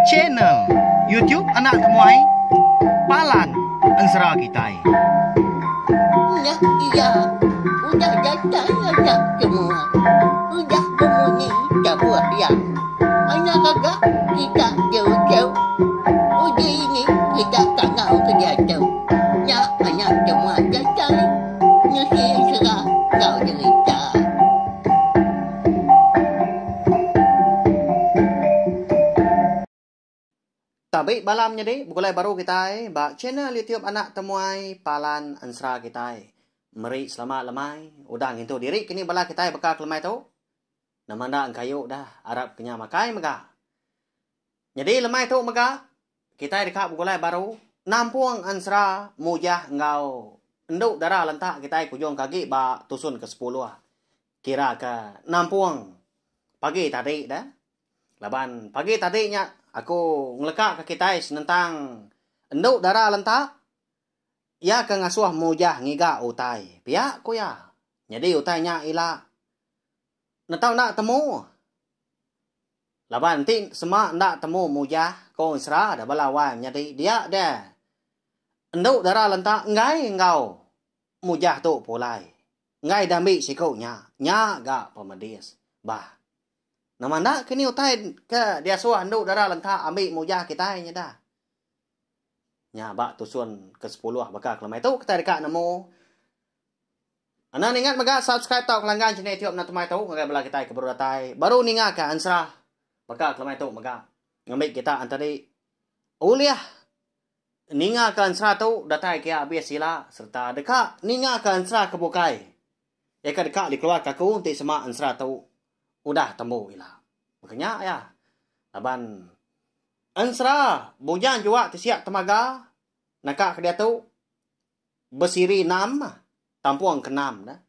Channel YouTube Anak Temuai Palan Ensera Kitai. Nya iya udah datai anak semua. Udah bemunyi tabuh iya. Anak gaga kita jauh-jauh. Uji ini kita kangau ke diatu. Nya anak semua datai nusi ensera enggau jerita. Tabi bala menyadi begulai baru kitai ba channel YouTube Anak Temuai Palan Ensera kitai. Meri selamat lemai udah ngintu diri kini bala kitai baka ke lemai tu. Nama enda engkayu dah arap ke nya makai mega. Nyadi lemai tu mega kitai deka begulai baru nampung ensera mujah enggau endu dara lentak kitai kujung ke agi ba tusun ke sepuluh. Kira ke nampung pagi tadi deh. Laban pagi tadi nya aku ngeleka ke kitai senentang endu dara lentak iya ke ngasuh mujah ngiga utai pia ku iya. Nyadi utai nya ila netau enda temu. Laban enti sema enda temu mujah ko ensera da bala wai menyadi dia deh endu dara lentak enggai enggau mujah tu pulai. Enggai dambi siku nya. Nya ga pemedis. Bah. Nama enda kini utai ke diasuh endu dara lengka ambi mujah kitai nya dah. Nya ba tusun ke sepuluh baka kelemai tu kitai deka nemu. Anang ningat mega subscribe tauka langgan channel YouTube enda temai tu ngagai bala kitai ke baru datai baru ninga ka ensera baka kelemai tu mega ngambi kita entadi ulih Ninga ka ensera tu datai ke abis ila sereta deka ninga ka ensera ke bukai. Iya ke deka dikeluarka aku enti sema ensera tu udah tembu ila. Baka nya iya. Laban ensera Bujang Juak Tisik Temaga naka ke diatu besiri enam tampung ke enam dah.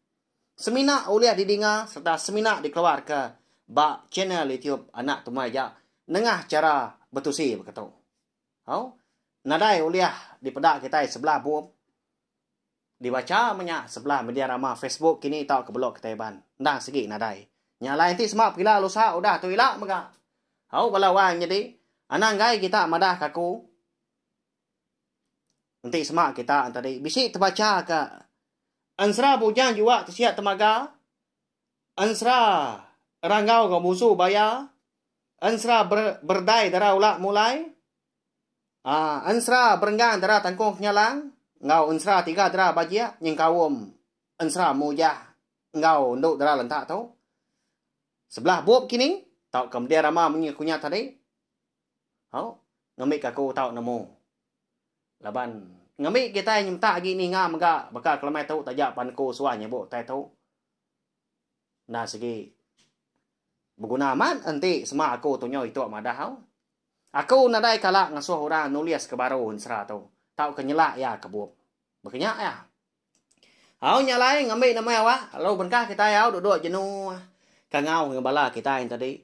Semina ulih didinga sereta semina dikeluarka ba channel YouTube Anak Temuai aja nengah chara betusi baka tu. Au, nadai ulih dipeda kitai sebelah bup dibacha menya sebelah media rama Facebook kini tauka blog kitai Iban. Endang sigi nadai. Nya alai enti sema pegila lusa udah tu ila mega. Au bala wang nyadi anang enggai kita madah ka aku enti sema kita tadi bisi tebacha ka ensera bujang juak tesiak temaga ensera ranggau enggau musu baya Ensera berdai dara ula mulai, ensera berenggang dara tangkung kenyalang enggau ensera tiga dara bajik nyengkaum ensera mujah enggau endu dara lentak tu. Sebelah bup kini tauka media rama munyi aku nya tadi. Au ngambika aku tau nemu. Laban ngambi kitai nyemetak agi ninga mega baka kelemai tu taja pan aku suah nyebut utai tu. Enda sigi beguna amat enti sema aku tu nyau ituk madah au. Aku nadai kala ngasuh orang nulis ke baru ensera tu tauka nyelak iya ke bup. Baka nya iya. Au nya alai ngambi nama awak lalu bengkah kitai au duduk jenuh kangau enggau bala kitai tadi.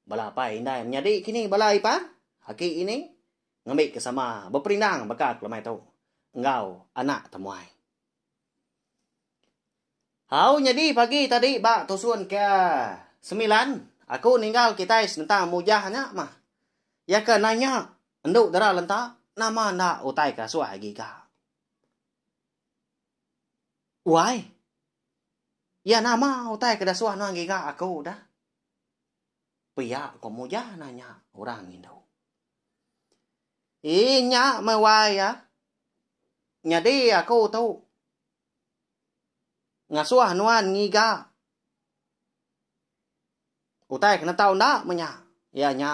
Bala apai indai menyadi kini bala ipar aki ini ngambi ke sama beperindang baka kelemai tu enggau anak temuai. Au nyadi pagi tadi ba tusun ke semilan aku ninggal kitai senentang mujah nya mah. Iya ke nanya endu dara lenta nama enda utai ke asuh giga. Wai. Iya nama utai ke dasuh nuan giga aku dah. Pia ko mujah nanya orang indu. Ii nya meh wai iya. Nyadi aku tu ngasuh nuan ngiga utai ke netau enda meh nya. Iya nya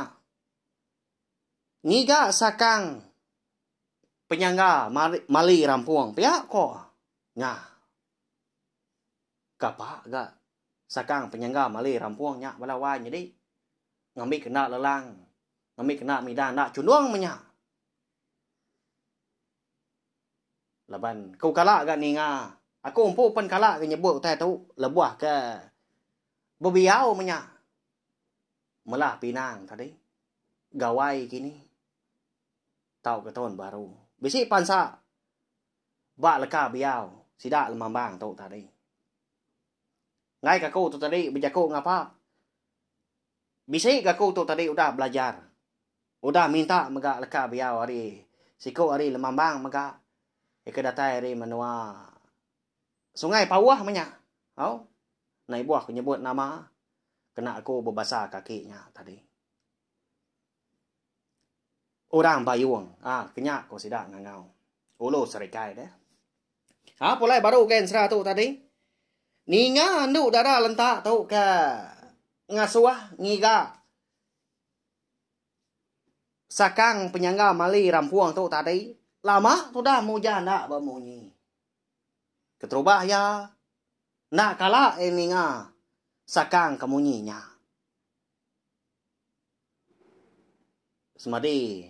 ngiga sakang penyangga mali rampung pia ko nya. Kapa ga sakang penyangga mali rampung nya bala wai nyadi ngambi kena lelang ngambi kena mida enda chundung meh nya. Laban ku kala ga ninga aku empu pen kala ga nyebut utai tu lebuh ke bebiau menya melah pinang tadi gawai kini tauka taun baru. Bisi pansa ba leka biau sida lemambang tu tadi. Enggai ka aku tu tadi bejaku ngapa bisi ga aku tu tadi udah belajar. Udah minta mega leka biau ari siku ari lemambang mega ika datai ari menua Sungai Pauh meh nya. Au. Enda ibuh aku nyebut nama kena aku bebasa kaki nya tadi. Orang Bayung ah kenya ko sida ngangau. Ulu Serikai deh. Ha pulai baru ke ensera tu tadi. Ninga endu dara lentak tu ke ngasuh ngiga Sakang penyangga mali rampung tu tadi lama tudah muja enda bemunyi. Keterubah iya enda kala iya ninga sakang ke munyi nya. Semadi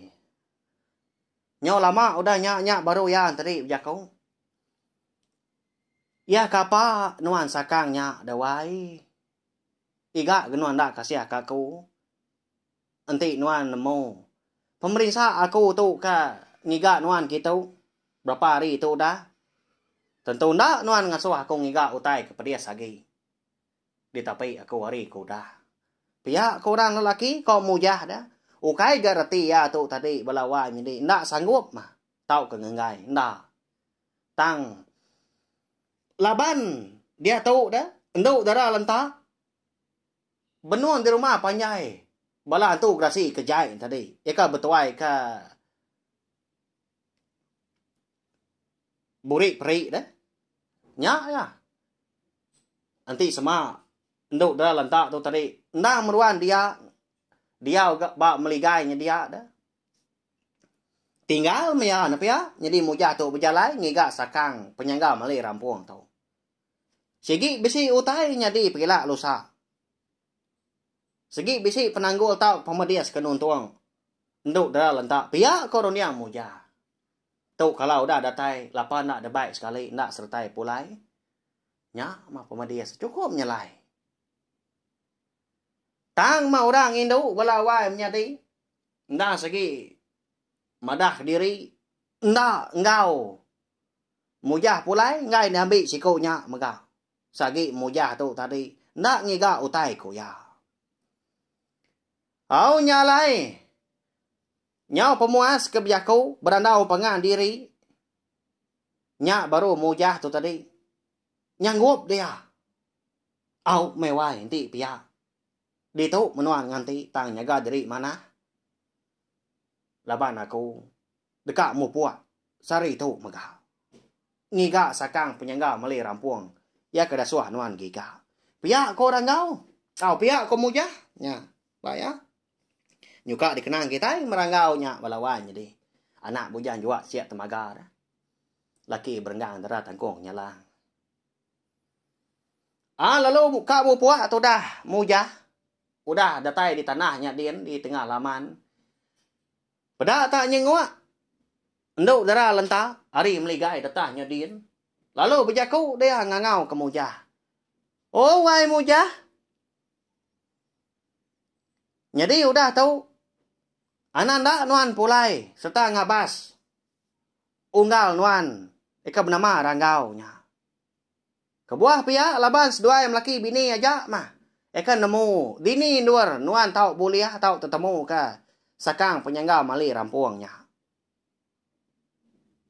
nyau lama udah nya nya baru iya tadi bejaku. Iya kapa nuan sakang nya deh wai. Iga ke nuan enda kasih ka aku. Enti nuan nemu. Pemerinsa aku tu ke ngiga nuan kitu berapa hari tu udah. Tentu enda nuan ngasuh aku ngiga utai ke pedis agi ditapi aku hari ke udah. Pia ke orang lelaki ko Mujah deh. Ukai ga reti iya tu tadi bala wai nyadi enda sanggup mah tauka ngenggai enda. Tang laban diatu deh endu dara lenta. Benung di rumah panjai bala antu gerasi ke jai tadi iya ka betuai ka buri peri deh. Nya iya. Enti sema endu dara lenta tu tadi endang meruan dia diau ga ba meligai nyedia deh. Tinggal meh iya ne pia nyadi mujah tu bejalai ngiga sakang penyangga meli rampung tu. Sigi bisi utai nyadi pegila lusa. Sigi bisi penanggul tau pemedis ke nuntung endu dera lenta pia ko runding Muja. Tu kalau udah datai lapa enda debai sekali enda seretai pulai. Nya mah pemedis chukup nyelai. Tang mah orang indu bala wai menyadi enda sigi madah diri enda enggau Mujah pulai enggai diambi siku nya mega. Sagi Mujah tu tadi enda ngiga utai ku iya. Au nya alai. Nyau pemuas ke bejaku berandau pangan diri nya baru Mujah tu tadi nyanggup dia. Au meh wai enti pia. Ditu menua nganti tang nyaga diri manah laban aku. Deka mupuk sehari tu mega. Ngiga sakang penyangga meli rampung iya ke dasuh nuan giga. Pia ko Ranggau. Au pia ko Mujah. Nya ba iya. Nyuka dikenang kitai meranggau nya bala wan nyadi anak bujang juak siak temaga dah. Laki berenggang dara tangkung nyalang. Ah lalu ka mupuk tudah Mujah udah datai di tanah nya din di tengah laman. Peda tak nyenguk endu dara lenta ari meligai detah nya din. Lalu bejaku dia ngangau ke Mujah. Oh wai Mujah. Nyadi udah tu anak enda nuan pulai sereta ngabas unggal nuan ika benama Ranggau nya. Kebuah pia laban seduai melaki bini aja mah eka nemu dini endur nuan tau bulih tau tetemu ke sakang penyangga mali rampung nya.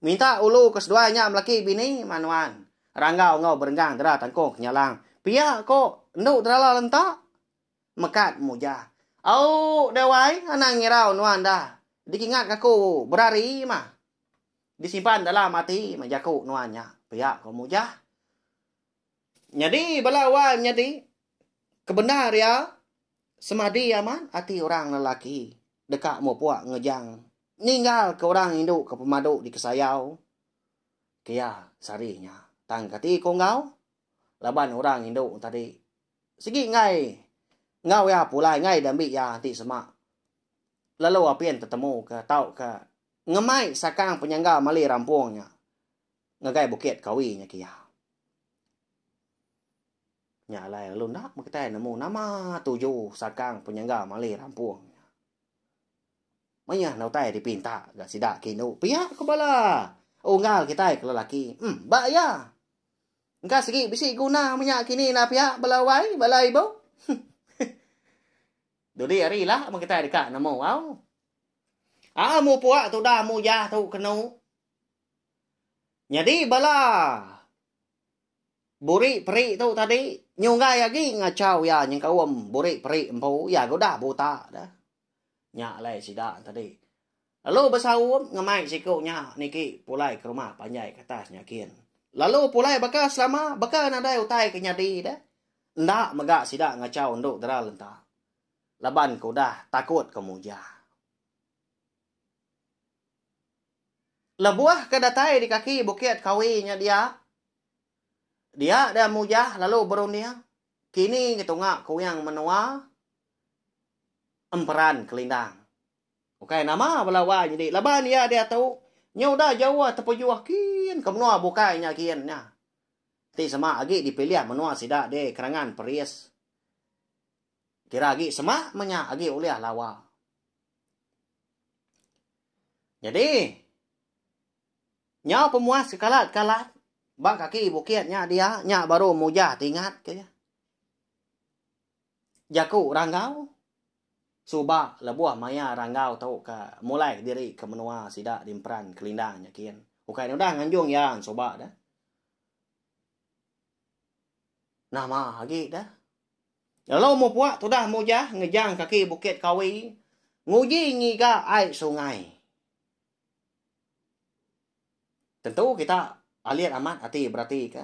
Minta ulu ke seduai nya melaki bini mah nuan ranggau enggau berenggang dera tangkung kenyalang pia ko endu derala lenta mekat mujah. Au deh wai anang ngirau nuan dah dikingat aku berari mah. Disimpan dalam ati meh jaku nuan nya, pia ko Mujah. Nyadi bala wai menyadi kebendar iya semadi amat ati orang lelaki deka mupuk ngejang ninggal ke orang indu ke pemadu dikesayau ke iya sehari nya. Tang kati ko enggau laban orang indu tadi sigi enggai enggau iya pulai enggai diambi iya enti sema lalu apin tetemu ke tauka Ngemai sakang penyangga mali rampung nya ngagai Bukit Kawi nya kia. Nya alai lalu enda meh kitai nemu nama tuju sakang penyangga mali rampung nya. Mayuh enda utai dipinta ga sida ke indu pia ku bala unggal kitai ke lelaki. Em ba iya. Engka sigi bisi guna menya kini enda pia bala wai bala ibu. Dudi hari ila meh kitai deka nemu au. Ah mupuk tudah mujah tu kenu. Nyadi bala burik perik tu tadi nyunggai agi ngachau iya nyengkaum burik perik empu iya ga udah buta dah. Nya alai sida tadi. Lalu besaum ngemai siku nya niki pulai ke rumah panjai ke atas nya kin. Lalu pulai baka selama baka nadai utai ke nyadi deh. Enda mega sida ngachau endu dera lenta laban ke udah takut ke mujah. Lebuh ke datai di kaki Bukit Kawi nya dia, dia deh Mujah lalu berunding kini ngetunga kuing menua Emperan Kelindang. Ukai nama bala wai nyadi laban iya diatu nya udah jauh tepejuh kin ke menua bukai nya kin nya. Ti sema agi dipilih menua sida di Kerangan Peris. Kira agi sema meh nya agi ulih lawa. Nyadi, nyau pemuas kekalat-kalat ba kaki bukit nya dia, nya baru Mujah ti ingat ke iya. Jaku Ranggau, suba lebuh maya Ranggau tu ke mulai diri ke menua sida di Emperan Kelindang nya kin. Ukai ne udah nganjung iya suba deh. Nama agi deh. Lalu mupuk tudah Mujah ngejang kaki Bukit Kawi nguji ngiga ai sungai. Tentu kita alit amat ati beratika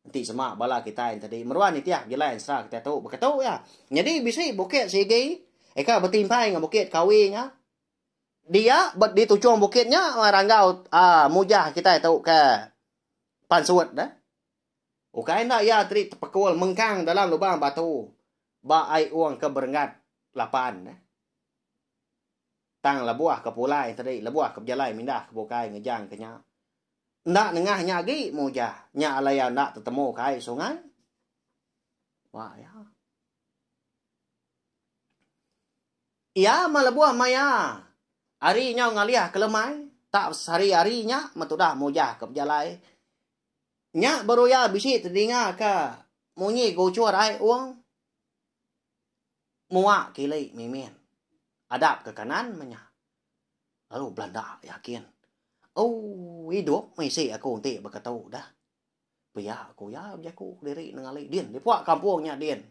enti sema bala kitai enti meruan nitih bejalai ensera kitai tu baka tu iya. Nyadi bisi bukit sigi eka betimpai enggau Bukit Kawi nya. Dia di tuchung bukit nya ranggau aaa Mujah kitai tu ke pansut deh. Ukai enda iya teri tepekul mengkang dalam lubang batu ba ai ung ke berenggat lapan. Tang lebuh ke pulai tadi, lebuh ke bejalai mindah ke bukai ngejang ke nya. Enda nengah nya agi mujah. Nya alai iya enda tetemu ke ai sungai. Ba iya. Iya meh lebuh maya hari nyau ngalih ke lemai, tak sehari-hari nya meh tudah mujah ke bejalai. Nya baru iya bisi tedingaka munyi guchur ai ung mua kili mimit adap ke kanan meh nya. Lalu belanda yakin. Ooh idup meh isi aku enti baka tu dah. Pia ku iya bejaku diri nengali din di puak kampung nya din.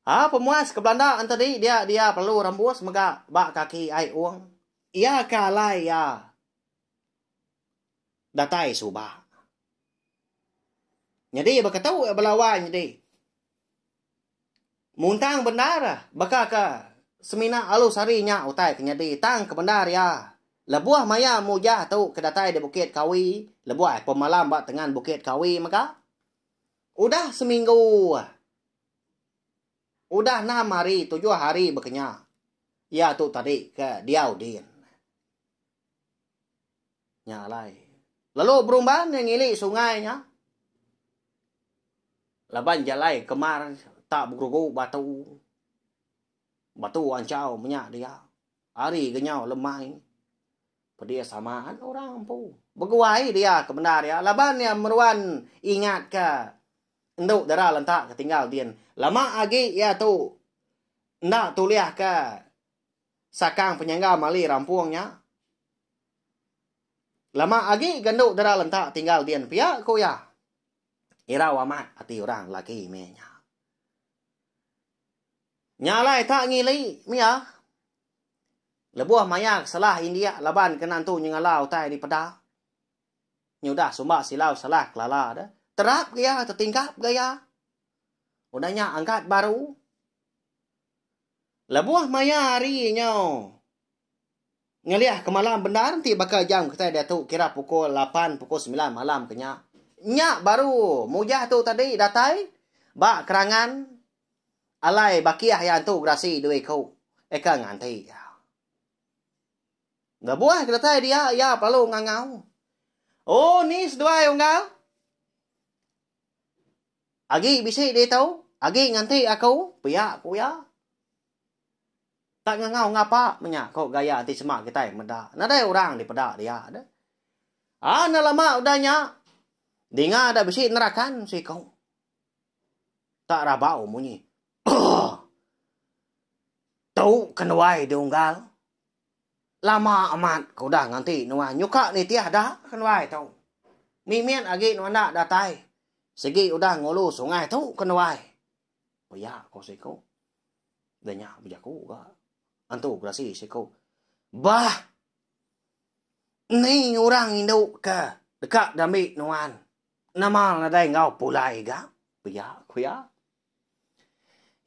Haa pemuas ke belanda entadi dia dia perlu rembus mega ba kaki ai ung. Iya ke alai iya datai suba. Nyadi baka tu bala wai nyadi. Muntang bendar baka ke semina alu sehari nya utai ke nyadi tang ke bendar iya lebuh maya mujah tu ke datai di Bukit Kawi lebuh ai pemalam ba tengan Bukit Kawi mega udah seminggu. Udah enam hari tujuh hari bekenya iya tu tadi ke diau din. Nya alai. Lalu berumban iya ngili sungai nya. Laban jalai kemar tak begerugu batu. Batu anchau menya dia. Hari ke nyau lemai. Pedis amat orang empu. Beguai dia ke bendar iya laban iya meruan ingat ke Endu dara lentak ke tinggal din. Lama agi iya tu enda tulih ke sakang penyangga mali rampung nya. Lama agi ga endu dara lentak tinggal din pia ku iya. Irau amat ati orang lelaki meh nya. Nya alai tak ngili mia. Lebuh maya ke salah india laban ke nantu nyengala utai dipeda. Nyudah sumba silau salah kelala deh. Terap ga iya tetingkap ga iya. Udah nya angkat baru. Lebuh maya hari nyau ngelih ke malam bendar enti baka jam kitai diatu kira pukul lapan pukul semilan malam ke nya. Nya baru mujah tu tadi datai ba kerangan alai bakih iya entu gerasi dua iku eka nganti iya. Lebuh ke datai dia, iya pelalu ngangau. Oh, ni seduai unggal. Agi bisi ditu, agi nganti aku, pia ku iya. Tak ngangau ngapa menya ko gaya ti sema kitai meda. Nadai orang dipeda dia deh. Ah, enda lama udah nya, dinga da bisi nerakan siku. Tak rabau munyi. Tu kenuai diunggal. Lama amat ke udah nganti nuan nyuka nitih da kenuai tu. Mimit agi nuan enda datai. Sigi udah ngulu sungai tu kenuai. Pia ko siku. Udah nya bejaku ga antu gerasi siku. Bah! Ni orang indu ke deka diambi nuan nama nadai enggau pulai ga? Pia ku iya.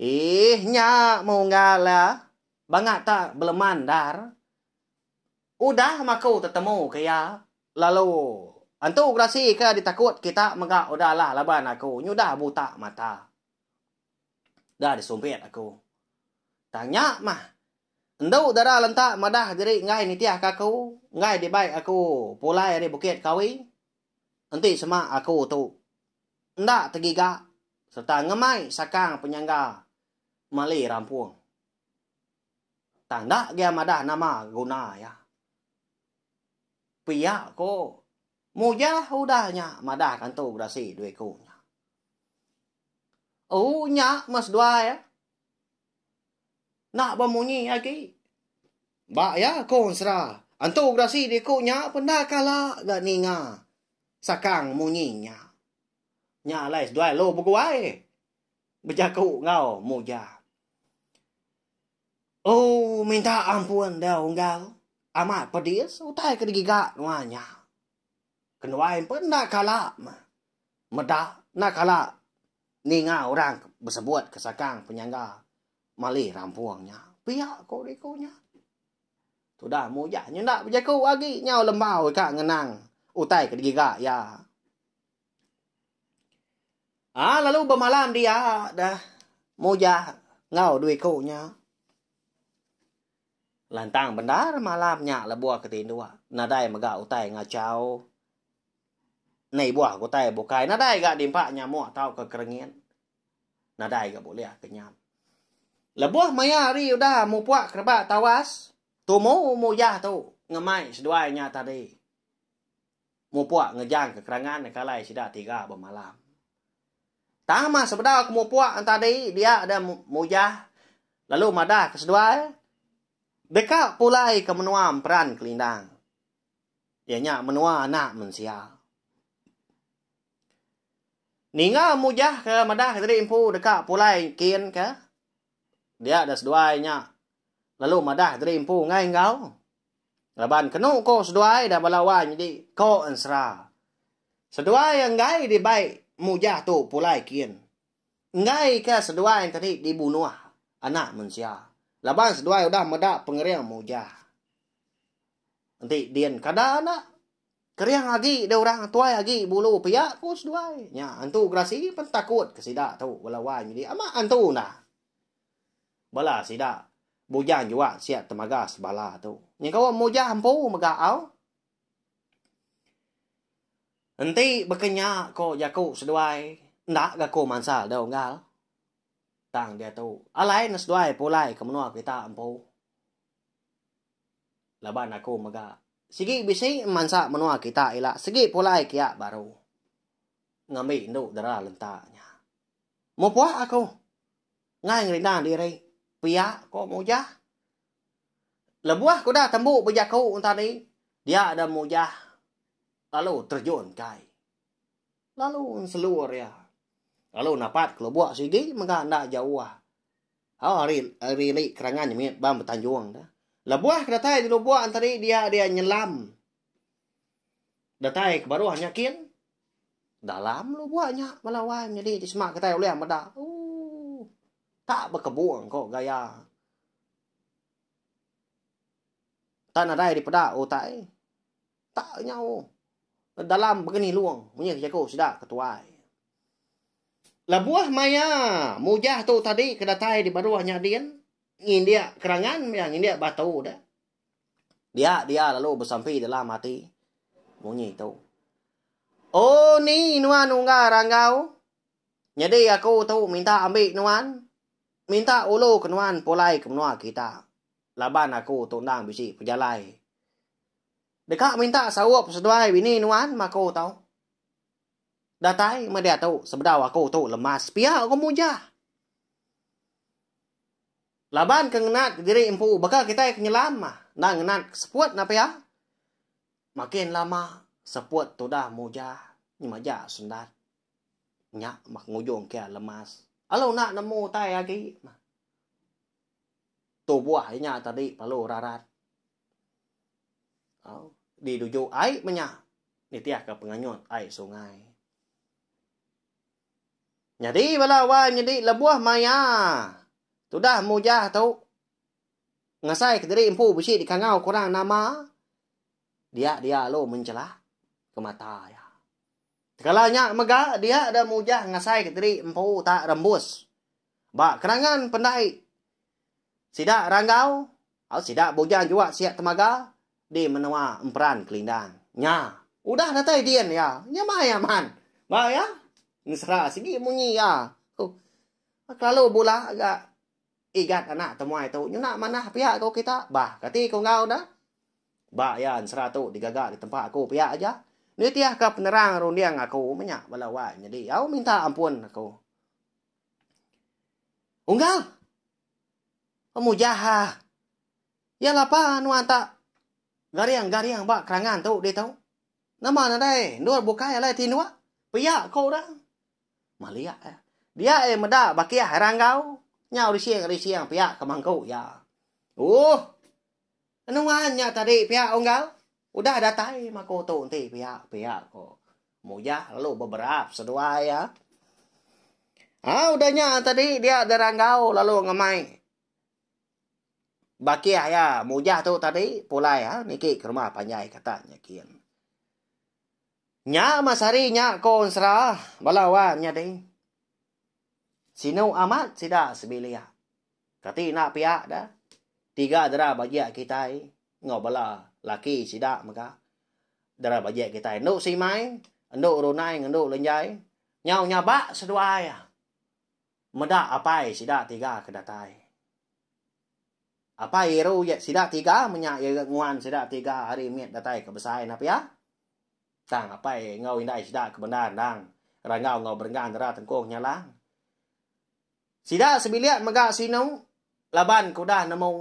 Ih nya munggal iya bangat tak beleman endar. Udah maku tetemu ke iya lalu antu gerasi ke ditakut kita mega udah alah laban aku nyudah buta mata. Dah disumpit aku. Tang nya mah Endu dara lentak madah diri enggai nitihka aku, enggai dibai aku pulai ari Bukit Kawi. Enti sema aku tu enda tegiga sereta ngemai sakang penyangga mali rampung. Tang enda gia madah nama guna iya. Pia ko Mujah udah nya madah kantu gerasi dua iku nya. Oh nya meh seduai iya. Enda bemunyi agi. Ba iya ko ensera, antu gerasi diku nya pun enda kala ga ninga sakang munyi nya. Nya alai seduai lu beguai bejaku enggau Mujah. Oh minta ampun deh unggal, amat pedis utai ke digiga nuan nya. Kenuai pun enda kala meh meda enda kala ninga orang besebut ke sakang penyangga mali rampung nya. Pia ko diku nya. Tudah mujah nya enda bejaku agi nyau lembau ika ngenang utai ke digiga iya. Aa lalu bemalam dia dah mujah enggau dua iku nya. Lantang bendar malam nya lebuh ke tinduk nadai mega utai ngachau. Nei buah ke utai bukai nadai ga dimpa nyamuk tauka kerengit. Nadai ga bulih ke nyam. Lebuh maya hari udah mupuk kerebak tawas, tumu mujah tu ngemai seduai nya tadi. Mupuk ngejang ke kerangan ke alai sida tiga bemalam. Tang mah sebedau ke mupuk tadi dia da mujah lalu madah ke seduai deka pulai ke menua Emperan Kelindang. Iya nya menua anak mensia. Ninga mujah ke madah ke diri empu deka pulai kin ke dia da seduai nya lalu madah diri empu enggai enggau laban kenu ko seduai da bala wai nyadi ko ensera. Seduai enggai dibai mujah tu pulai kin. Enggai ke seduai tadi dibunuh anak mensia laban seduai udah meda pengering mujah. Enti din kada enda kering agi deh orang tuai agi bulu pia ku seduai. Nya antu gerasi pen takut ke sida tu bala wai nyadi amat antu enda. Bala sida bujang juak siap temaga sebala tu. Nyengkaum mujah empu mega au. Enti baka nya ko jaku seduai enda ga ku mansal deh unggal. Tang diatu alai ne seduai pulai ke menua kita empu. Laban aku mega sigi bisi mansa menua kita ila sigi pulai kia baru ngambi endu dera lenta nya. Mupuk aku ngai ngerindang diri pia ko Mujah. Lebuh ke udah tembu bejaku tadi dia da Mujah lalu terjun kai. Lalu enselur iya. Lalu napat kelubuk sigi mega enda jauh. Au ari ari ili kerangan nyemit ba betanjung da. Lebuh ke datai di lubuk entadi dia dia nyelam. Datai ke baruh nya kin dalam lubuk nya bala wai nyadi ti sema kitai ulih meda ooh tak bekebung ko gaya. Tak nadai dipeda utai. Tak nyau dalam begenilung munyi jaku sida ke tuai. Lebuh maya mujah tu tadi ke datai di baruh nya din ngindik kerangan iya ngindik batu deh. Dia dia lalu besampi dalam ati munyi tu. Oh ni nuan unggal ranggau nyadi aku tu minta ambi nuan minta ulu ke nuan pulai ke menua kita laban aku tu endang bisi pejalai. Deka minta saup seduai bini nuan meh aku tu. Datai meh diatu sebedau aku tu lemas pia ku Mujah. Laban ke ngenat kediri empu baka kitai ke nyelam mah enda ngenat ke seput enda pia. Makin lama seput tudah mujah nyemaja sendat. Nya mah ngujung kia lemas. Lalu enda nemu utai agi mah. Tubuh inya tadi lalu rarat. Au diduju ai meh nya nitihka penganyut ai sungai. Nyadi bala wai nyadi lebuh maya tudah mujah tu ngasai kediri empu bisi dikangau ke orang nama dia dia lalu mencelak ke mata iya. Tekala nya mega dia da mujah ngasai kediri empu tak rembus ba kerangan pendai sida ranggau au sida bujang juak siak temaga di menua Emperan Kelindang. Nya, udah datai din iya. Nya mai amat. Ba iya, ensera sigi munyi iya. Huh. Kelalu bula ga igat anak temuai tu. Nyuna manah pia ko kita. Bah, kati ko enggau ne? Ba iya ensera tu digaga di tempa aku pia aja. Nitihka penerang runding aku meh nya bala wai nyadi. Au minta ampun aku. Unggal. Pemujah. Iya lapa nuan tak garing-garing ba kerangan tu ditu. Nama nadai endur bukai alai tinduk? Pia ko orang. Malik iya. Dia iya meda bakih ranggau nyau rising-rising pia ke mangku iya. Ooh. Nuan nya tadi pia unggal. Udah datai maku tu enti pia pia ko Mujah lalu beberap seduai iya. Ha udah nya tadi dia diranggau lalu ngemai. Bakih iya Mujah tu tadi pulai ha niki ke rumah panjai kata nya kin. Nya mah sehari nya ko ensera bala wang nyadi. Sinu amat sida sebilik. Kati enda pia da tiga dera bajik kitai enggau bala laki sida mega. Dera bajik kitai endu simai, endu runai enggau endu lenjai nyau nyabak seduai. Meda apai sida tiga ke datai. Apai iru iya sida tiga menya iya nguan sida tiga ari mit datai ke besai enda pia. Tang apai enggau indai sida ke bendar endang ranggau enggau berenggang dera tengkung nyalang. Sida sebilik mega sinu laban ke udah nemu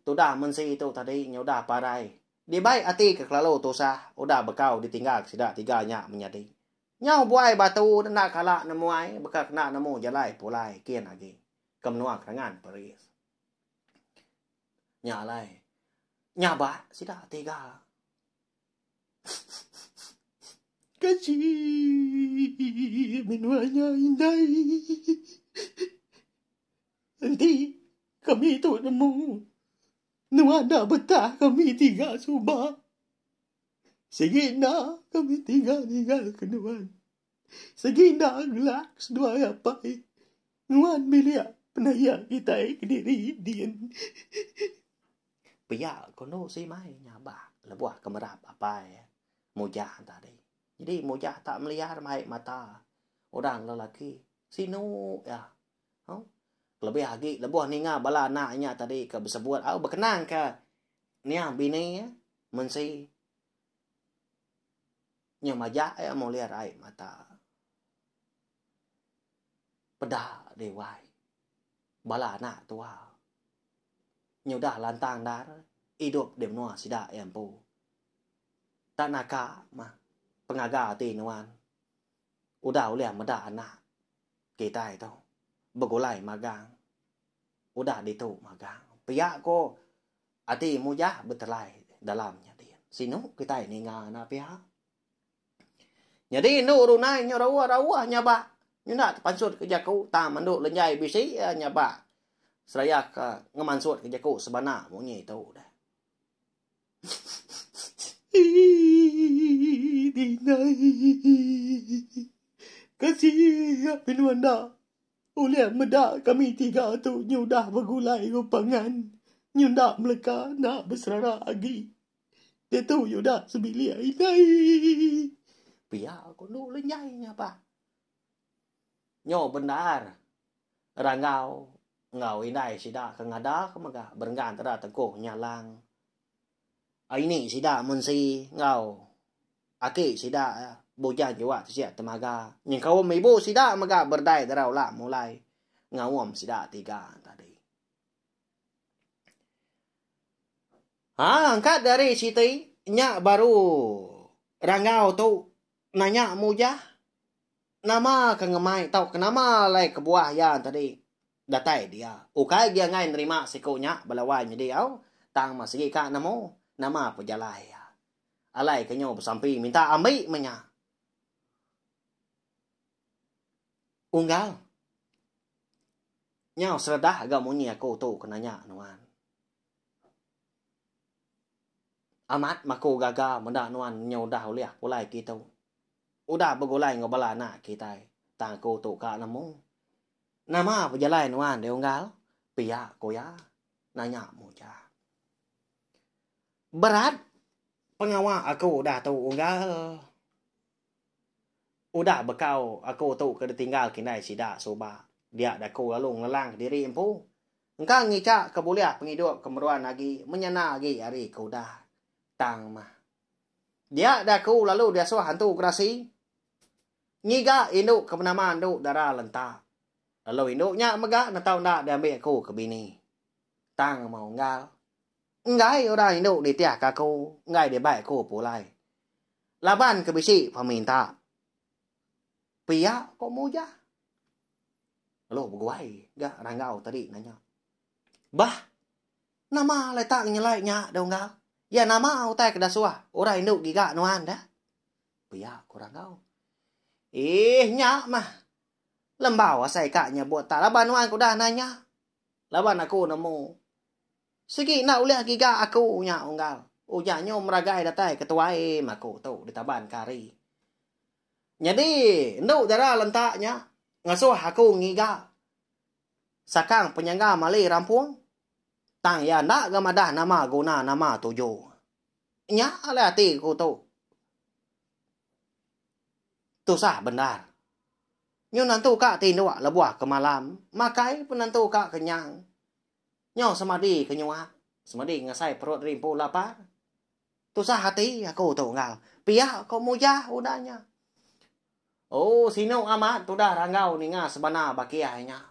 tudah mensi tu tadi nya udah parai dibai ati ke kelalu tusah udah bekau ditinggal ke sida tiga nya menyadi. Nyau buai batu enda kala nemuai baka kena nemu jalai pulai kin agi ke menua Kerangan Peris. Nya alai nyabak sida tiga. Kaji menua nya indai. Enti kami tu nemu nuan enda betah kami tiga suba. Sigi enda kami tiga ninggal ke nuan. Sigi enda ngelak seduai apai nuan bilik penaya kitai kediri din. Pia ko endo simai nyabak lebuh ke merap apai Mujah tadi. Jadi Mujah tak meliar mai mata orang lelaki sinu iya. Au kelebih agi lebuh ninga bala anak inya tadi ke besebut au bekenang ke niang bini iya. Mensi nya majak iya mulir ai mata. Peda deh wai bala anak tua nyudah lantang endar idup di menua sida iya empu. Tak naka mah pengaga ati nuan udah ulih meda anak kitai tu begulai magang udah ditu magang. Pia ko Ati mujah betelai dalam nya din. Sinu kitai ninga enda pia. Nyadi indu runai nya rauh-rauh nyabak. Nyenda tepansut ke jaku tang mendu lenjai bisi iya nyabak seraya ke ngemansut ke jaku sebana munyi tu deh. Ii dinai kasih api nuan enda. Ulih meda kami tiga tu nyudah begulai enggau pangan nyunda meleka enda beserara agi. Diatu nyudah sebilik indai. Pia ku endu lenyai nya bah. Nyo bendar ranggau enggau indai sida ke ngada ke mega berenggan teda teguh nyalang. Ini sida mensi enggau Aki sida Bujang Juak Tisik Temaga nyengkaum ibu sida mega berdai dara ula mulai ngaum sida tiga tadi. Ha angkat dari siti nya baru Ranggau tu nanya Mujah nama ke ngemai tauka nama alai kebuah iya tadi datai dia. Ukai gia enggai nerima siku nya bala wai nyadi au tang mah sigi ka nemu nama pejalai iya. Alai ke nyu besampi minta ambi meh nya. Unggal. Nyau seredah ga munyi aku tu ke nanya nuan. Amat maku gaga meda nuan nyu udah ulih pulai kitu. Udah begulai enggau bala anak kitai. Tang aku tu ka nemu. Nama pejalai nuan deh unggal? Pia ku iya nanya Mujah. Berat pengawa aku udah tu unggal. Udah bekau aku tu ke ditinggal kindai sida suba. Dia daku lalu ngelelang kediri empu. Engka ngicha ke bulih pengidup ke meruan agi menyana agi ari ke udah. Tang mah. Dia daku lalu diasuh antu gerasi ngiga indu ke benama Endu Dara Lenta. Lalu indu nya mega netau enda diambi aku ke bini. Tang mah unggal. Enggai orang indu nitihka aku, enggai dibai aku pulai. Laban ke bisi peminta. Pia ko Mujah. Lalu beguai ga Ranggau tadi nanya. Bah, nama alai tak nyelai nya deh unggal? Iya nama utai ke dasuh orang indu giga nuan deh? Pia ko Ranggau. Ih nya mah. Lembau asai ka nyebut tak laban nuan ke udah nanya. Laban aku nemu. Sigi enda ulih giga aku nya unggal. Ujar nyu meragai datai ke tuai meh aku tu ditaban ke hari. Nyadi endu dara lentak nya ngasuh aku ngiga sakang penyangga mali rampung tang iya enda ga madah nama guna nama tuju. Nya alai ati ku tu. Tusah bendar. Nyu nentu ka tinduk lebuh ke malam makai pun nentu ka kenyang. Nyau semadi ke nyuak, semadi ngasai perut diri empu lapar. Tusah ati aku tu enggau. Pia ko Mujah udah nya. Oh sinu amat tudah Ranggau ninga sebana bakih nya.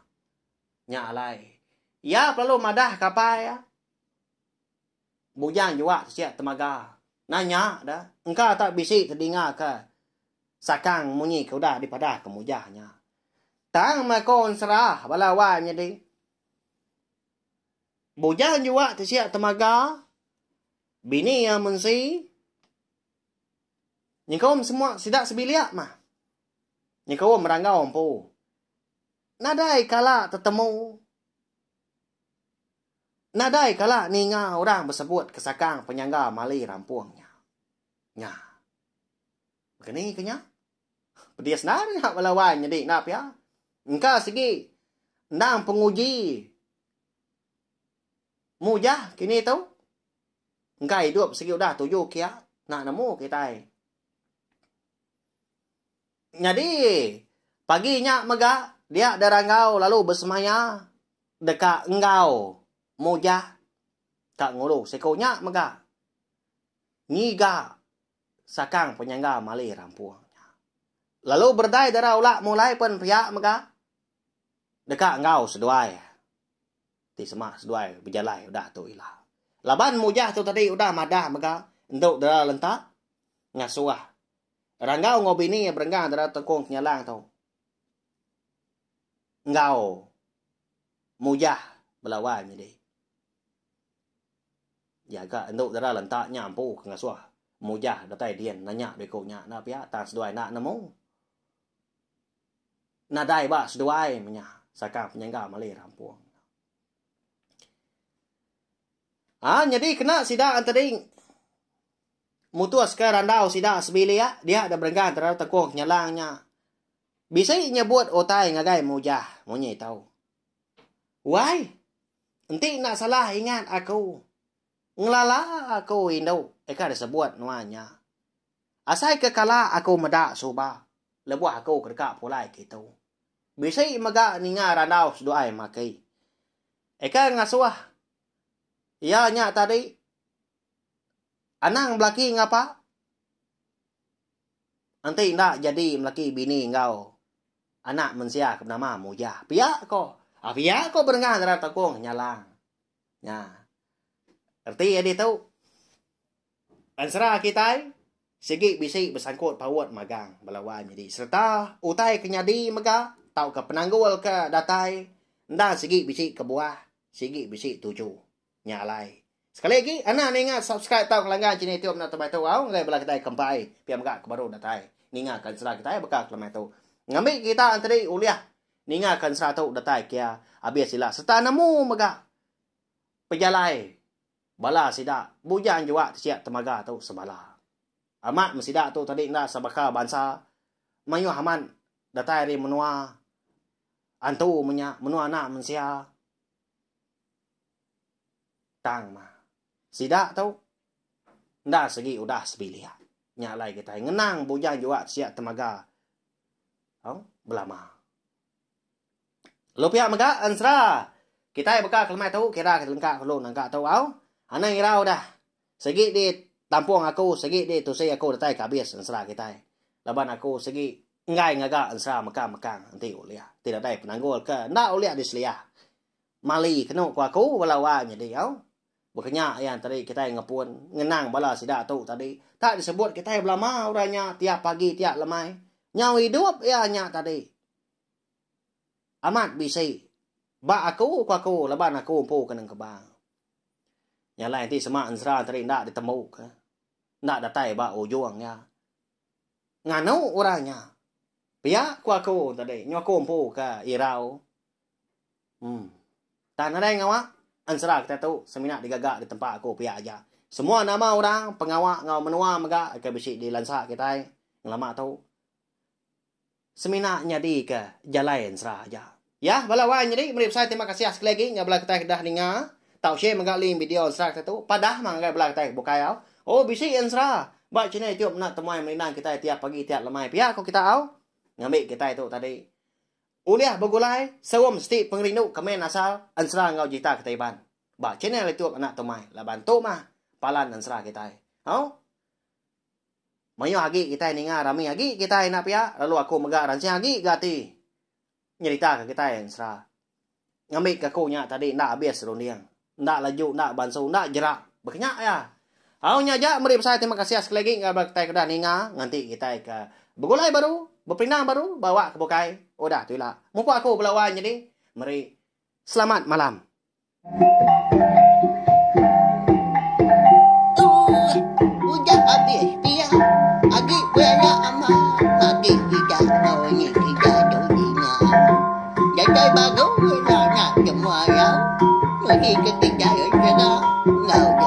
Nya alai. Iya pelalu madah ke apai iya. Bujang juak sik temaga. Nanya da, engka tak bisi tedinga ke sakang munyi ke udah dipadah ke Mujah nya. Tang meh ko ensera bala wai nyadi. Bujang juak ti siak temaga, bini iya mensi, nyengkaum semua sida sebilik mah. Nyengkaum Ranggau empu. Nadai kala tetemu, nadai kala ninga orang besebut ke sakang penyangga mali rampung nya. Nya. Baka ni ke nya? Pedis endar nya bala wai nyadi enda pia. Engka sigi endang penguji mujah kini tu. Engka idup sigi udah tuju kia enda nemu kitai. Nyadi pagi nya mega dia Deranggau lalu besemaya deka enggau mujah ka ngulu siku nya mega ngiga sakang penyangga mali rampung nya. Lalu berdai dara ulak mulai pen pia mega deka enggau seduai ti sema seduai bejalai udah tu ila. Laban mujah tu tadi udah madah mega endu dara lentak ngasuh Ranggau enggau bini iya berenggang dara tekung kenyalang tu enggau mujah bala wai nyadi. Iya ga endu dara lentak nya empu ke ngasuh Mujah datai din nanya dua iku nya enda pia tang seduai enda nemu. Nadai ba seduai menya sakang penyangga mali rampung. Ha nyadi kena sida entadi mutuska randau sida sebilik dia da berenggan terlalu tekung kenyalang nya. Bisi nyebut utai ngagai Mujah munyi tu. Wai, enti enda salah ingat aku, ngelala aku indu eka disebut nuan nya. Asai ke kala aku meda suba lebuh aku ke deka pulai kitu. Bisi mega ninga randau seduai maki. Eka ngasuh iya nya tadi anang belaki ngapa. Enti enda jadi melaki bini enggau anak mensia ke benama Mujah. Pia ko. Ah pia ko berengah dara tekong nyalang. Nya. Reti iya ditu. Ensera kitai sigi bisi besangkut paut magang bala wai nyadi sereta utai ke nyadi mega tauka penanggul ke datai endang sigi bisi kebuah sigi bisi tuju. Nya alai. Sekali agi anang ninga subscribe tauka langgan channel YouTube enda tebai tu au ngagai bala kitai ke empai pia mega ke baru datai ninga ka ensera kitai baka ke lemai tu. Ngambi kita enteri ulih ninga ka ensera tu datai kia abis ila sereta nemu mega pejalai Bala sida bujang juak tisik temaga tu sebala. Amat meh sida tu tadi enda sebaka bansa mayuh amat datai ari menua antu menya menua anak mensia. Tang mah sida tu enda segi udah sebilik. Nya alai kitai ngenang bujang juak tisik temaga au belama. Lalu pia mega ensera kitai beka kelemai tu kira ke lengka dulu nangka tu au. Anang irau dah. Sigi di tampung aku sigi di tusi aku datai ke abis ensera kitai. Laban aku sigi enggai ngaga ensera mekang-mekang enti ulih. Ti nadai penanggul ke enda ulih diseliah. Mali kenu ku aku bala wang nyadi au. Baka nya iya tadi kitai ngepun ngenang bala sida tu tadi. Tak disebut kitai belama orang nya tiap pagi tiap lemai. Nyau idup iya nya tadi. Amat bisi. Ba aku ku aku laban aku empu ke nengkebang. Nya alai enti sema ensera tadi enda ditembu ke. Enda datai ba ujung iya. Nganu orang nya. Pia ku aku tadi nyu aku empu ke irau. Uhh. Tang nadai ngawa ensera kitai tu semina digaga ditempa aku pia aja. Semua nama orang pengawa enggau menua mega ke bisi dilansa kitai ngelama tu. Semina nyadika jalai ensera aja. Ya, bala wai nyadi meri besai terima kasih sekali agi enggau bala kitai ke dah ninga. Tau share mega link video ensera kitai tu. Padah mah ngagai bala kitai ke bukai au. Oh bisi ensera ba channel youtube enda temuai merindang kitai tiap pagi tiap lemai pia ko kita au. Ngambi kitai tu tadi ulih begulai serum siti pengerindu komen asal ensera enggau jerita kitai Iban ba channel youtube anak tumai laban tu mah palan ensera kitai. Au. Mayuh agi kitai ninga rami agi kitai enda pia lalu aku mega ransing agi ga ati nyeritaka kitai ensera. Ngambika aku nya tadi enda abis runding. Enda laju enda bansu enda jerak baka nya iya. Au nya aja meri besai terima kasih sekali agi ngagai bala kitai ke udah ninga nganti kitai ke begulai baru beperindang baru ba awak ke bukai udah tu ila. Mupuk aku bala wai nyadi meri selamat malam. Udah abis pia agi beranak amat agi sida enggau ini sida tu dinga. Datai baru ila anak semua rau mesti ke kitai ensera enggau.